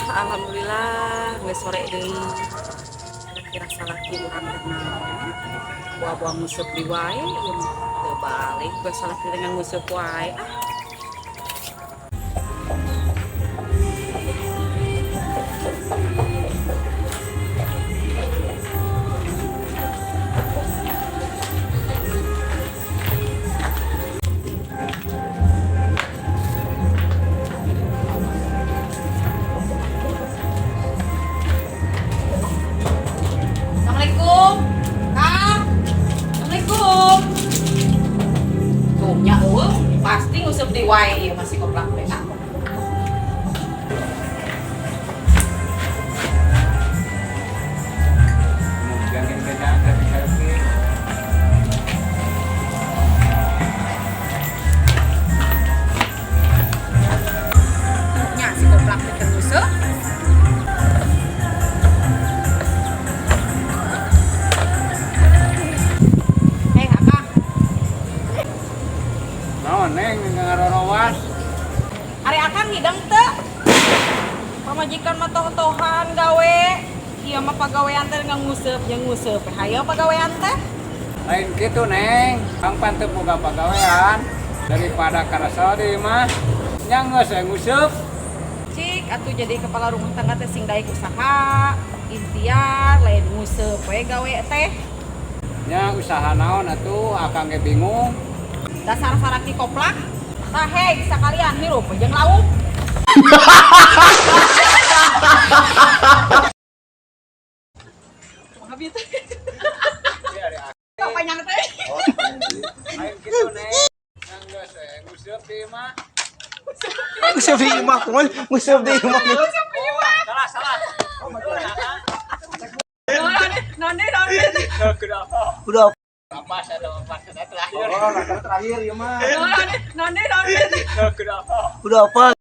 Alhamdulillah geus sore deui. Kira-kira salaki urang teh naon? Buah-buah nguseup di wae ieu mah. Teu balik geus salaki dengan nguseup wae. Ah. Assalamualaikum. Kang. Assalamualaikum. Tuh nya euweuh, pasti nguseup di wae ieu masih koplak teh. Ah. Jangan beda dari selfie. Nya si koplak teh keur nguseup. Eh, Akang. Naon, Neng, ngarorowas? Ari Akang ngideng teu? Pamajikan mah toh-tohan gawe. Ieu mah pagawean teh nguseup jeung nguseup. Hayo pagawean teh. Lain gitu, Neng. Kang pan teu boga pagawean daripada karesel di imah. Nya geus we nguseup. Cik, atuh jadi kepala rumah tangga teh sing daek usaha, ikhtiar, lain nguseup we gawe teh. Nya usaha naon atuh, Akang ge bingung. Dasar saraki koplak. Tah hei sakalian hirup jeung lauk. Kumaha bieu teh? Panjang teh. Lain gitu, Neng. Nya geus we nguseup di imah. Nguseup di imah kumaha? Nguseup di imah. Salah, salah. Nonde nonde. Udah. Apa saya apa saya terakhir. Oh, terakhir ya mah. Nonde nonde. Udah apa?